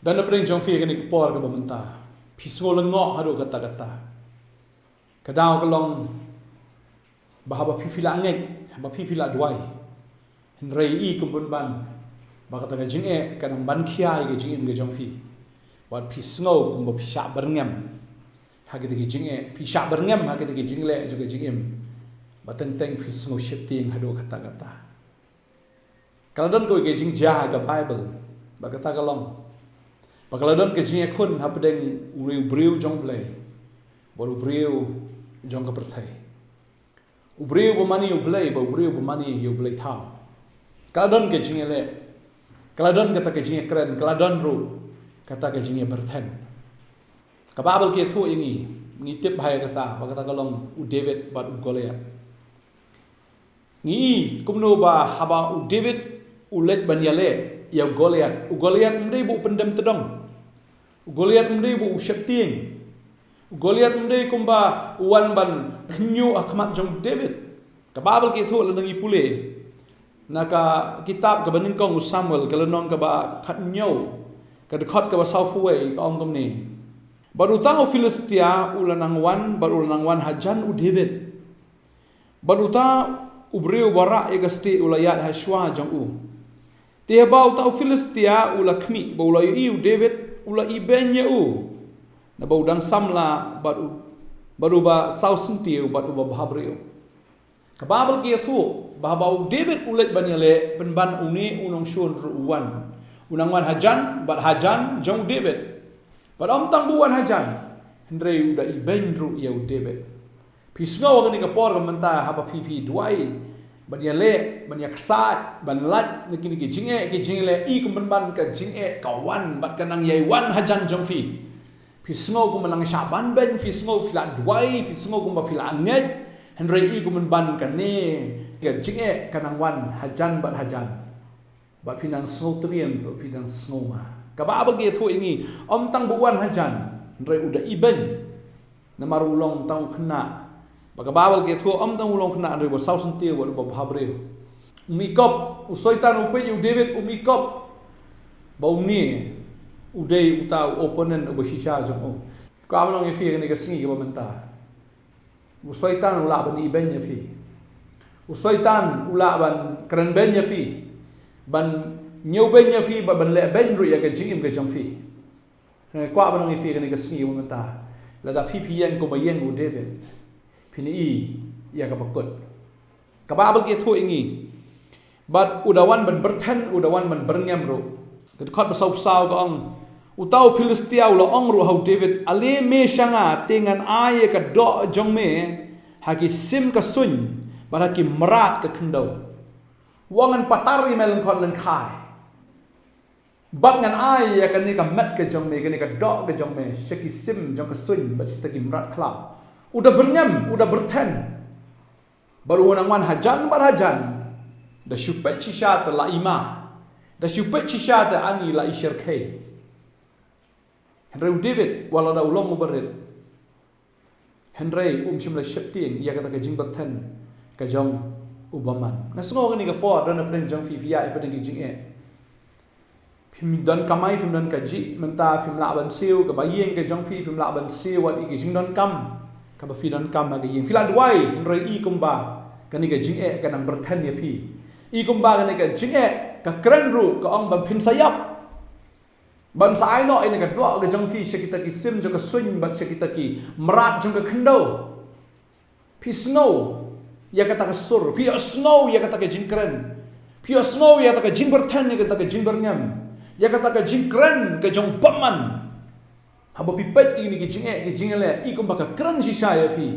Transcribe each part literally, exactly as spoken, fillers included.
Don na pdeng jong phi kane ka por kaba mynta, phi sngew lyngngoh haduh katta katta. Ka daw ka long ba haba phi phi la ngeit, haba phi phi la duwai, hynrei i kum pynban ba kata ka jingeh ka dang ban khia ïa ka jingim ka jong phi. Wat phi sngew kumba phi shah byrngem ha kita ki jingeh, phi shah byrngem ha kita ki jingleh jong ka jingim. Ba teng teng phi sngew sheptieng haduh katta katta. Ka la don kawei ka jingjia ha ka Baibl, ba kata ka long, ba ka la don ka jingïakhun hapdeng u briew jong Blei bad u briew jong ka pyrthei. U briew ba mane ïa U Blei bad u briew ba mane ïa u blei thaw. Ka la don ka jingïaleh, ka la don kata ka jingïakren, ka la don ruh kata ka jingïabyrthen. Ka Baibl ka ïathuh ïa ngi, ngi tip bha ïa kata, ba kata ka long u David bad u Goliath. Ngi i kumno ba haba u David u leit ban ïaleh ïa u Goliath, u Goliath um dei ba u pyndem tdong. U Goliath um dei ba u sheptieng. U Goliath um dei kumba u wan ban khynñiuh ha khmat jong u David. Ka Baibl ka ïathuh lada ngi pule na ka kitab kaba nyngkong u Samuel, ka lynnong kaba khathynñiew, ka dkhot kaba sawphew wei, ka ong kumne: Bad uta u Philistia u la nang wan, bad u la nang wan hajan u David. Bad uta u briew ba rah ïa ka stieh u la ïaid ha shuwa jong u. Te haba uta u Philistia u la khmih ba u la ïohi u David, u la ibeiñ ïa u, naba u dang samla bad u, bad uba saw syntiew bad uba bhabriew. Ka Baibl ka ïathuh ba haba u David u leit ban ïaleh, pynban une u nongshun ruh u wan. U nang wan hajan bad hajan jong u David. Bad ym tang ba u wan hajan, hynrei u da ibeiñ ruh ïa u David. Phi sngew ha kane ka por ka mynta haba phi phi duwai ban ïaleh, ban ïaksaid, ban lait na kine ki jingeh ki jingleh, i kum pynban ka jingeh ka wan bad ka nang ïai wan hajan jong phi. Phi sngew kumba nang shah ban beiñ, phi sngew phi la duwai, phi sngew kumba phi la ngeit, hynrei i kum pynban kane ka jingeh ka nang wan hajan bad hajan. Bad phi nang sngew triem, bad phi nang sngew ma. Ka Baibl ka ïathuh ïa ngi, ym tang ba u wan hajan, hynrei u da ibeiñ. Namar u long tang u khynnah. Bad ka Baibl ka ïathuh ym tang u long khynnah, hynrei uba saw syntiew bad uba bhabriew. Um ikop, u Soitan u peit ïa u David, um ikop ba une u dei uta u opponent uba shisha jong u. Kwah ban ong ïa phi kane ka sngi kaba mynta, u Soitan u lah ban ibeiñ ïa phi. U Soitan u lah ban kren beiñ ïa phi, ban ñiewbeiñ ïa phi, bad ban lehbeiñ ruh ïa ka jingim ka jong phi. Nga kwah ban ong ïa phi kane ka sngi mynta, lada phi phi ïeng kumba ïeng u David, phin i ïa kaba kut. Ka Baibl ka ïathuh ïa ngi, bad u da wan ban byrthen, u da wan ban byrngem ruh. Ka dkhot ba sawphew saw ka ong, uta u Philistia u la ong ruh ha u David: Ale me sha nga, te ngan ai ïa ka doh jong me ha ki sim ka suiñ bad ha ki mrad ka khyndew. U ong ngan patar ïa me lyngkhot lyngkhai. Bad ngan ai ïa kane ka met ka jong me, kane ka doh ka jong me, sha ki sim jong ka suiñ bad sha ki mrad khlaw. U da byrngem, u da byrthen. Bad u nang wan hajan bad hajan. Da shu peit shisha te la i ma. Da shu peit shisha te ani la i syrkhei. Hynrei u David, wat lada u long u barit, hynrei um shym la sheptieng ïa kata ka jingbyrthen ka jong u bymman. Nga sngew kane ka por don na pdeng jong phi, phi ïa pdeng ki jingeh. Phim don kamai, phim don kajih, mynta phim lah ban siew kaba ïeng ka jong phi, phim lah ban siew wat ïa ki jingdonkam kaba phi donkam ha ka ïing. Phi la duwai, hynrei i kumba kane ka jingeh ka nang byrthen ïa phi. I kumba kane ka jingeh ka kren ruh, ka ong ba phin sa ïap. Ban sa ai noh ïa kane ka doh ka jong phi sha kita ki sim jong ka suiñ bad sha kita ki mrad jong ka khyndew. Phi sngew ïa kata ka sur, phi ïohsngew ïa kata ka jingkren. Phi ïohsngew ïa kata ka jingbyrthen, ïa kata ka jingbyrngem, ïa kata ka jingkren ka jong u bymman. Haba phi peit ïa kine ki jingeh ki jingleh, i kumba ka kren shisha ïa phi,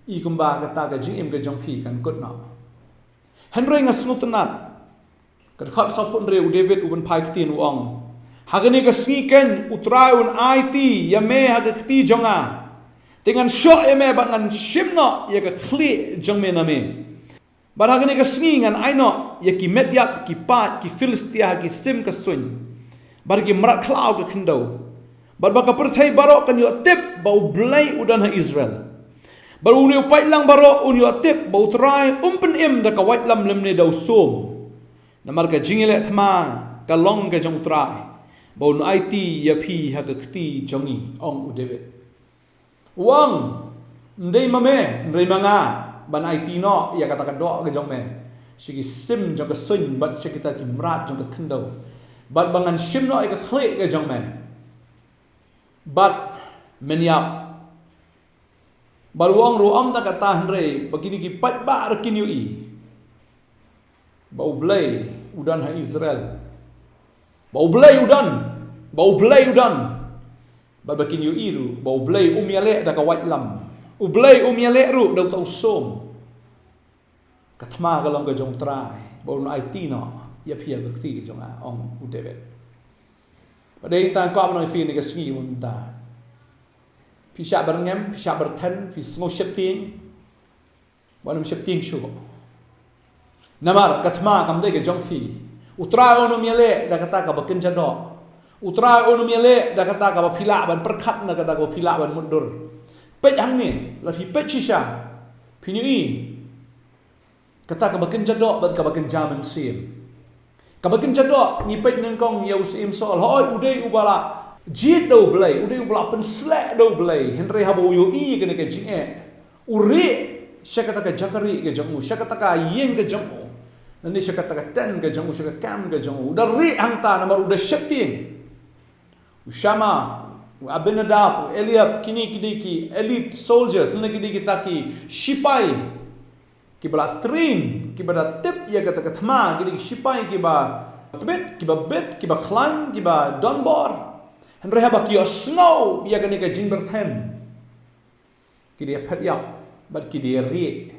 i kumba kata ka jingim ka jong phi kan kut noh. Hynrei nga sngewtynnat, ka dkhot sawphew hynriew, u David u pynphai ktien u ong: Ha kane ka sngi keiñ U Trai un aiti ïa me ha ka kti jong nga. Te ngan shoh ïa me bad ngan shim noh ïa ka khlieh jong me na me. Bad ha kane ka sngi ngan ai noh ïa ki met ïap, ki paid, ki Philistia ha ki sim ka suiñ bad ki mrad khlaw ka khyndew. Bad ba ka pyrthei baroh kan ïoh tip ba U Blei u don ha Israel. Bad une u paidlang baroh un ïoh tip ba U Trai um pynim da ka waitlam lymne da u sum. Namar ka jingïaleh thma ka long ka jong U Trai. Ba un aiti ïa phi ha ka kti jong ngi, ong u David. U ong, ym dei ma me, ym dei ma nga, ban aiti noh ïa kata ka doh ka jong me sha ki sim jong ka suiñ bad sha kita ki mrad jong ka khyndew, bad ba ngan shim noh ïa ka khlieh ka jong me. Bad men ïap. Bad u ong ruh, ym tang kata, hynrei ba kine ki paidbah ruh kin ïohi ba U Blei u don ha Israel. Ba U Blei u don, ba U Blei u don. Bad ba kin ïohi ruh ba U Blei um ïaleh da ka waitlam. U Blei um ïaleh ruh da uta u sum. Ka thma ka long ka jong U Trai, ba un aiti noh ïa phi ha ka kti ka jong nga, ong u David. Bad dei tang kwah ban ong ïa phi kane ka sngi mynta. Phi shah byrngem, phi shah byrthen, phi sngew sheptieng. Wat nym sheptieng shuh. Namar ka thma kam dei ka jong phi. U Trai un ym ïaleh da kata kaba kynja doh. U Trai un ym ïaleh da kata kaba phi lah ban pyrkhat, na kata kaba phi lah ban mutdur. Peit hangne, lada phi peit shisha, phin ïohi kata kaba kynja doh bad kaba kynja mynsiem. Kaba kynja doh, ngi peit nyngkong ïa u Syiem Saul. Hooid, u dei uba la jied da U Blei, u dei uba la pynsleh da U Blei. Hynrei haba u ïohi ïa kane ka jingeh, u rieh sha kata ka jaka rieh ka jong u, sha kata ka ïing ka jong u, lane sha kata ka tent ka jong u, sha ka camp ka jong u. U da rieh hangta namar u da sheptieng. U Shammah, u Abinadab, u Eliab, kine ki dei ki elite soldiers, kine ki dei kita ki shipai kiba la train, kiba da tip ïa kata ka thma, ki dei ki shipai kiba tbit, kiba bit, kiba khlaiñ, kiba donbor. Hynrei haba ki ïohsngew ïa kane ka jingbyrthen, ki da phet ïap bad ki da rieh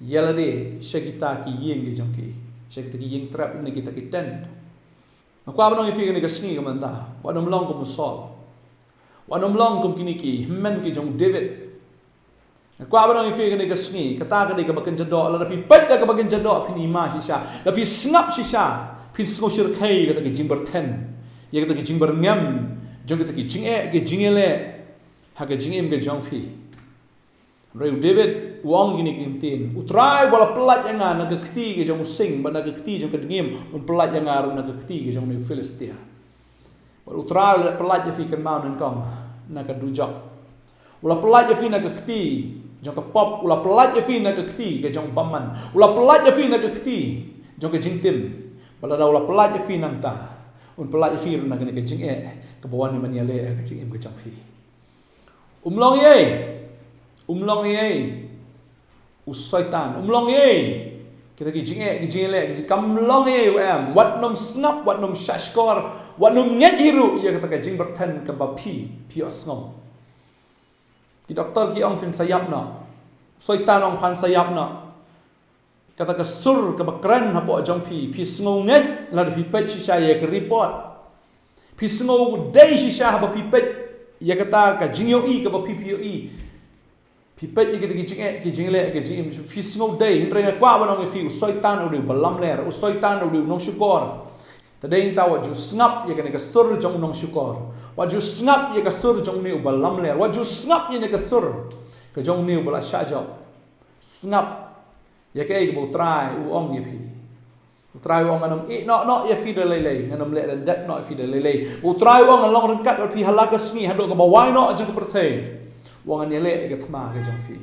ïa lade sha kita ki ïing ki jong ki, sha kita ki ïing trep ne kita ki tent. Nga kwah ban ong ïa phi kane ka sngi ka mynta, wat nym long kum u Saul, wat nym long kum kine ki hynmen ki jong u David. Nga kwah ban ong ïa phi kane ka sngi, kata ka dei kaba kynja doh. Lada phi peit da kaba kynja doh, phin ïma shisha. Lada phi sngap shisha, phin sngew shyrkhei ïa kata ka jingbyrthen, ïa kata ka jingbyrngem jong kita ki jingeh ki jingïaleh ha ka jingim ka jong phi. Hynrei u David u ong kine ki ktien: U Trai uba la pyllait ïa nga na ka kti ka jong u sing bad na ka kti jong ka dngiem, un pyllait ïa nga ruh na ka kti ka jong une u Philistia. Bad U Trai u la pyllait ïa phi, kynmaw nyngkong, na ka dujok. U la pyllait ïa phi na ka kti jong ka pop, u la pyllait ïa phi na ka kti ka jong u bymman, u la pyllait ïa phi na ka kti jong ka jingtim. Bad lada u la pyllait ïa phi nangta, un pyllait ïa phi ruh na kane ka jingeh kaba wan ban ïaleh ha ka jingim ka jong phi. Um long ei, um long ei u Soitan, um long ei kita ki jingeh ki jingïaleh ki jing-, kam long ei u em. Wat nym sngap, wat nym shahshkor, wat nym ngeit hi ruh ïa kata ka jingbyrthen kaba phi, phi ïohsngew. Ki doktor ki ong phin sa ïap noh. Soitan ong phan sa ïap noh. Kata ka sur kaba kren hapoh jong phi, phi sngew ngeit lada phi peit shisha ïa ka report. Phi sngew dei shisha haba phi peit ïa kata ka jingïohi kaba phi, phi ïohi. Phi peit ïa kita ki jingeh ki jingleh ki jingim, phi sngew dei. Hynrei nga kwah ban ong ïa phi, u Soitan u dei uba lamler, u Soitan u dei u nongshukor. Te dei nangta wat ju sngap ïa kane ka sur jong u nongshukor. Wat ju sngap ïa ka sur jong une uba lamler. Wat ju sngap ïa kane ka sur ka jong une uba la shah jop. Sngap ïa kaei kaba U Trai u ong ïa phi. U Trai u ong, ngan ym ïeh noh noh ïa phi da lei lei, ngan ym leh lyndet noh ïa phi da lei lei. U Trai u ong, ngan long ryngkat bad phi ha la ka sngi haduh kaba wai noh jong ka pyrthei. U ong, ngan ïaleh ïa ka thma ka jong phi.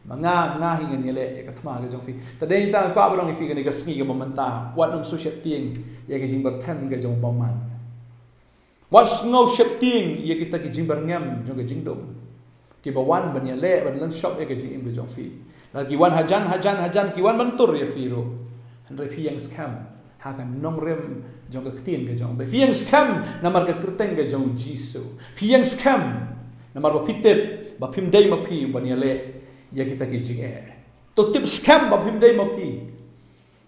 Ma nga, nga hi ngan ïaleh ïa ka thma ka jong phi. Te dei nangta nga kwah ban ong ïa phi kane ka sngi kaba mynta, wat nym sngew sheptieng ïa ka jingbyrthen ka jong u bymman. Wat sngew sheptieng ïa kita ki jingbyrngem jong ka jingdum, kiba wan ban ïaleh, ban lynshop ïa ka jingim ka jong phi. Lada ki wan hajan, hajan, hajan, ki wan ban tur ïa phi ruh, hynrei phi ïeng skhem ha ka nongrim jong ka ktien ka jong U Blei. Phi ïeng skhem namar ka kyrteng ka jong U Jisu. Phi ïeng skhem namar ba phi tip ba phim dei ma phi ban ïaleh ïa kita ki jingeh. To tip skhem ba phim dei ma phi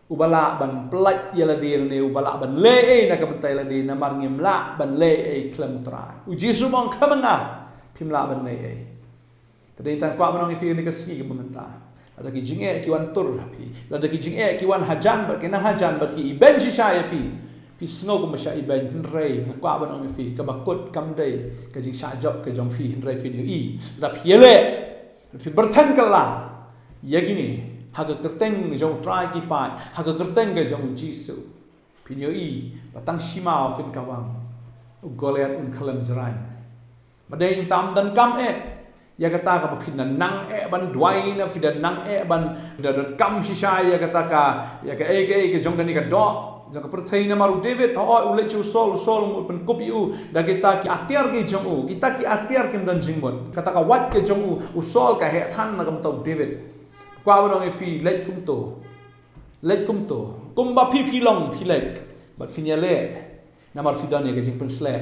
uba lah ban pyllait ïa lade lane uba lah ban leh ei na ka bynta ïa lade, namar ngim lah ban leh ei khlem U Trai. U Jisu u ong, khlem nga phim lah ban leh ei. Te dei nangta nga kwah ban ong ïa phi kane ka sngi kaba mynta, lada ki jingeh ki wan tur ha phi, lada ki jingeh ki wan hajan bad ki nang hajan bad ki ibeiñ shisha ïa phi, phi sngew kumba shah ibeiñ, hynrei nga kwah ban ong ïa phi, kaba kut kam dei ka jingshah jop ka jong phi, hynrei phin ïohi lada phi ïaleh, phi byrthen kylla ïa kine ha ka kyrteng jong U Trai ki paid, ha ka kyrteng ka jong U Jisu, phin ïohi ba tang shi maw phin kawang. U Goliath un khlem jraiñ. Ba dei tam donkam eh ïa kata kaba phi nang eh ban duwai, na phi da nang eh ban, phi da donkam shisha ïa kata ka, ïa kaei kaei ka jong kane ka doh jong ka pyrthei. Namar u David, hooid, u leit sha u Saul, u Saul u mut pynkup ïa u da kita ki atiar ki jong u, kita ki atiar kim don jingmut. Kata ka wait ka jong u, u Saul ka heh than na ka bynta u David. Kwah ban ong ïa phi, leit kumto. Leit kumto. Kumba phi phi long phi leit. Bad phin ïaleh. Namar phi don ïa ka jingpynsleh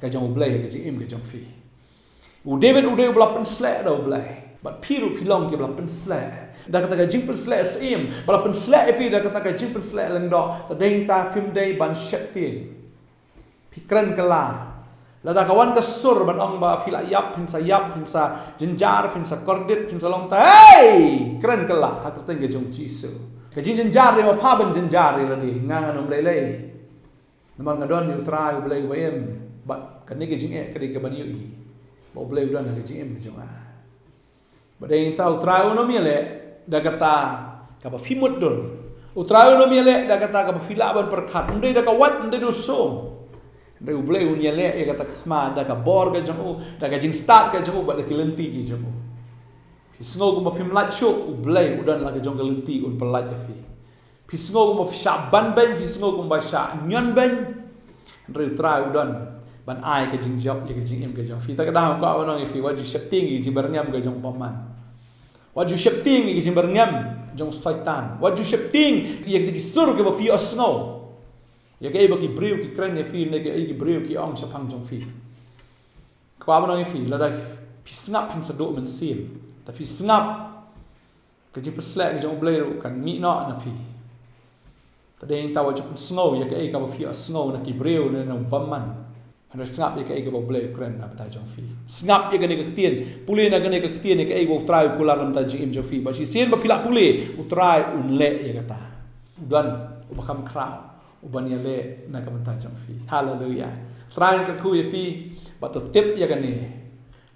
ka jong U Blei ha ka jingim ka jong phi. U David u dei uba la pynsleh da U Blei. Bad phi ruh phi long kiba la pynsleh da kata ka jingpynsleh syiem, ba la pynsleh ïa phi da kata ka jingpynsleh lyngdoh. Te dei ta phim dei ban sheptieng. Phi kren kylla. Lada ka wan ka sur ban ong ba phi la ïap, phin sa ïap, phin sa jynjar, phin sa kordit, phin sa long ta. Hei! Kren kylla ha ka kyrteng ka jong U Jisu. Ka jingjynjar dei ma pha ban jynjar ïa lade, nga ngan ym lei lei. Namar nga don ïa U Trai U Blei uba im. Bad kane ka jingeh ka dei kaban ïohi ba U Blei u don ha ka jingim ka jong nga. Ba dei ta U Trai un ym ïaleh da kata kaba phi mutdur. U Trai un ym ïaleh da kata kaba phi lah ban pyrkhat. Ym dei da ka wait, ym dei da u sum. Hynrei U Blei un ïaleh ïa kata ka thma da ka bor ka jong u, da ka jingstad ka jong u, bad da ki lynti ki jong u. Phi sngew kumba phim lait shuh, U Blei u don la ka jong ka lynti un pyllait ïa phi. Phi sngew kumba phi shah ban beiñ, phi sngew kumba shah ñion beiñ. Hynrei U Trai u don ban ai ka jingjop ïa ka jingim ka jong phi. Ta ka daw kwah ban ong ïa phi, wat ju sheptieng ïa ka jingbyrngem ka jong u bymman. Wat ju sheptieng ïa ka jingbyrngem jong u Soitan. Wat ju sheptieng ïa kita ki sur kiba phi ïohsngew. Ïa kaei ba ki briew ki kren ïa phi, ne kaei ki briew ki ong shaphang jong phi. Kwah ban ong ïa phi, lada phi sngap phin sa duh mynsiem. Lada phi sngap, ka jingpynsleh ka jong U Blei ruh kan mih noh na phi. Te dei ta wat ju pynsngew ïa kaei kaba phi ïohsngew na ki briew ne na u bymman. Hynrei sngap ïa kaei kaba U Blei u kren na bynta jong phi. Sngap ïa kane ka ktien, pule na kane ka ktien ïa kaei ba U Trai u kular na bynta jingim jong phi. Ba shisien ba phi lah pule, U Trai un leh ïa kata. U don uba kham khraw uban ïaleh na ka bynta jong phi. Haleluya. Trai un kyrkhu ïa phi, bad to tip ïa kane.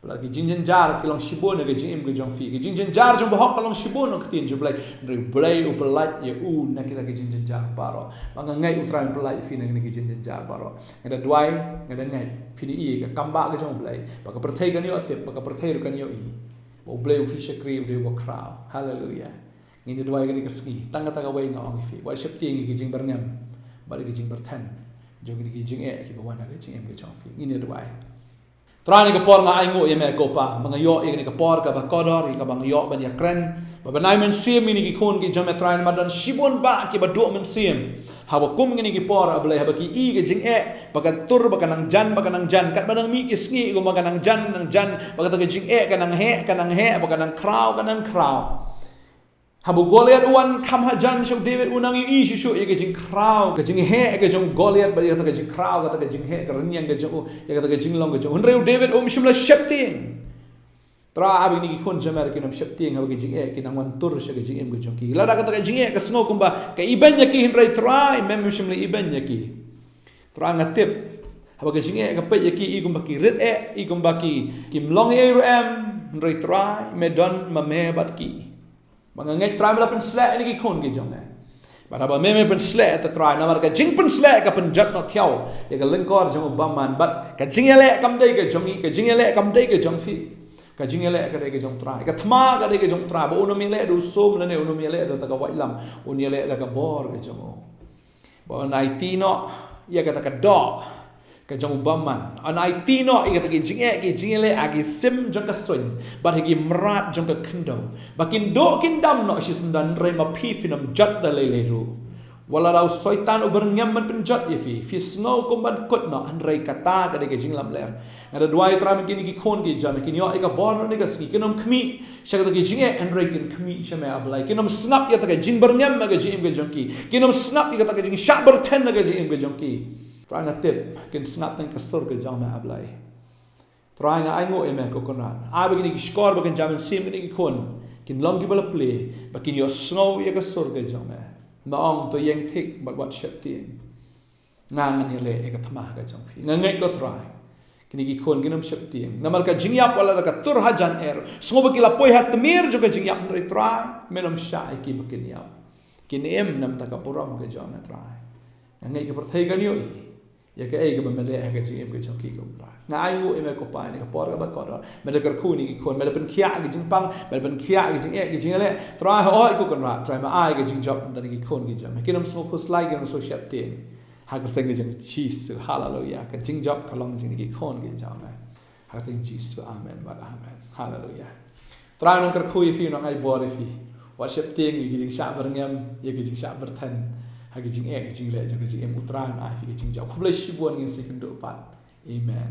Ba la ki jingjynjar ki long shibun ha ka jingim ka jong phi. Ki jingjynjar jong bahok ka long shibun ha ka ktien jong U Blei. Hynrei U Blei u pyllait ïa u na kita ki jingjynjar baroh. Ba nga ngeit U Trai un pyllait ïa phi na kine ki jingjynjar baroh. Nga da duwai, nga da ngeit phin ïohi ïa ka kam bah ka jong U Blei. Ba ka pyrthei kan ïoh tip, ba ka pyrthei ruh kan ïohi ba U Blei u phi shakri u dei uba khraw. Haleluya. Ngin ïa duwai kane ka sngi. Tang kata kawei nga ong ïa phi. Wat sheptieng ïa ki jingbyrngem bad ïa ki jingbyrthen jong kine ki jingeh kiba wan ha ka jingim ka jong phi. Ngin ïa duwai. Trai, kane ka por nga ainguh ïa me ko Pa, ba nga ïoh ïa kane ka por kaba kordor, ïa kaba nga ïoh ban ïakren, ba bnai mynsiem ïa kine ki khun ki jong me Trai, namar don shibun bah kiba duh mynsiem. Haba kum kine ki por A Blei, haba ki i ka jingeh ba ka tur ba ka nang jan, ba ka nang jan, katba nang mih ki sngi kum ba ka nang jan, nang jan, ba kata ka jingeh ka nang heh, ka nang heh, ba ka nang khraw, ka nang khraw. Haba u Goliath u wan kham hajan sha u David, u nang ïohi shuh shuh ïa ka jingkhraw, ka jingheh ka jong u Goliath, bad ïa kata ka jingkhraw, kata ka jingheh ka rynïeng ka jong u, ïa kata ka jinglong ka jong u. Hynrei u David um shym la sheptieng. Trai, haba kine ki khun jong me kin ym sheptieng, haba ka jingeh ka nang wan tur sha ka jingim ka jong ki. Lada kata ka jingeh ka sngew kumba ka ibeiñ ïa ki, hynrei Trai, mem shym la ibeiñ ïa ki. Trai, nga tip, haba ka jingeh ka peit ïa ki, i kumba ki rit eh, i kumba ki, kim long ei ruh em, hynrei Trai, me don ma me bad ki. Ba nga ngeit Trai me la pynsleh ïa kine ki khun ki jong me. Bad haba me me pynsleh, te Trai, namar ka jingpynsleh ka pynjot noh thiaw ïa ka lyngkor jong u bymman, bad ka jingïaleh kam dei ka jong ngi, ka jingïaleh kam dei ka jong phi. Ka jingïaleh ka dei ka jong Trai, ka thma ka dei ka jong Trai. Ba un ym ïaleh da u sum lane un ym ïaleh da kata ka waitlam, un ïaleh da ka bor ka jong u. Ba yn aiti noh ïa kata ka doh ka jong u bymman. Yn aiti noh ïa kata ki jingeh ki jingïaleh ha ki sim jong ka suiñ bad ha ki mrad jong ka khyndew. Ba kin duh kin dam noh shisyndon, hynrei ma phi phin ym jot da lei lei ruh. Wat la da u Soitan u byrngem ban pynjot ïa phi, phi sngew kum ban kut noh, hynrei kata ka dei ka jinglamler. Nga da duwai Trai ba kine ki khun ki jong me kin ïoh ïa ka bor na kane ka sngi, kin ym khmih sha kata ka jingeh, hynrei kin khmih sha me A Blei. Kin ym sngap ïa kata ka jingbyrngem ha ka jingim ka jong ki. Kin ym sngap ïa kata ka jingshah byrthen ha ka jingim ka jong ki. Trai, nga tip kin sngap tang ka sur ka jong me A Blei. Trai, nga ainguh ïa me ko Kynrad. Ai ba kine ki shkor ba kin jam mynsiem, kine ki khun kin long kiba la plie, ba kin ïohsngew ïa ka sur ka jong me. Me ong, to ïeng thik bad wat sheptieng. Nga ngan ïaleh ïa ka thma ka jong phi. Nga ngeit ko Trai, kine ki khun kin ym sheptieng. Namar ka jingïap wat la da ka tur hajan eh, sngew ba ki la poi ha tmier jong ka jingïap, hynrei Trai, men ym shah ïa ki ba kin ïap. Kin im na bynta ka burom ka jong me Trai. Nga ngeit ka pyrthei kan ïohi. ïa kaei kaba me leh ha ka jingim ka jong ki, ko Trai. Nga ainguh ïa me, ko Pa, ïa kane ka por kaba kordor. Me da kyrkhu ïa ki khun, me da pynkhiah ïa ki jingpang, me da pynkhiah ïa ki jingeh, ïa ki jingleh. Trai, hooid, ko Kynrad, Trai, me ai ka jingjop ïa ki khun ki jong me. Kin ym sngew khuslai, kin ym sngew sheptieng. Ha ka kyrteng ka jong U Jisu, haleluia. Ka jingjop ka long jong ki khun ki jong me. Ha ka kyrteng U Jisu, amen bad amen. Haleluia. Trai un nang kyrkhu ïa phi, un nang ai bor ïa phi. Wat sheptieng ïa ki jingshah byrngem, ïa ki jingshah byrthen ha ki jingeh, ki jingleh jong ka jingim. U Trai un ai phi ka jingjop. Khublei shibun, ngin sa ïakynduh pat. Amen.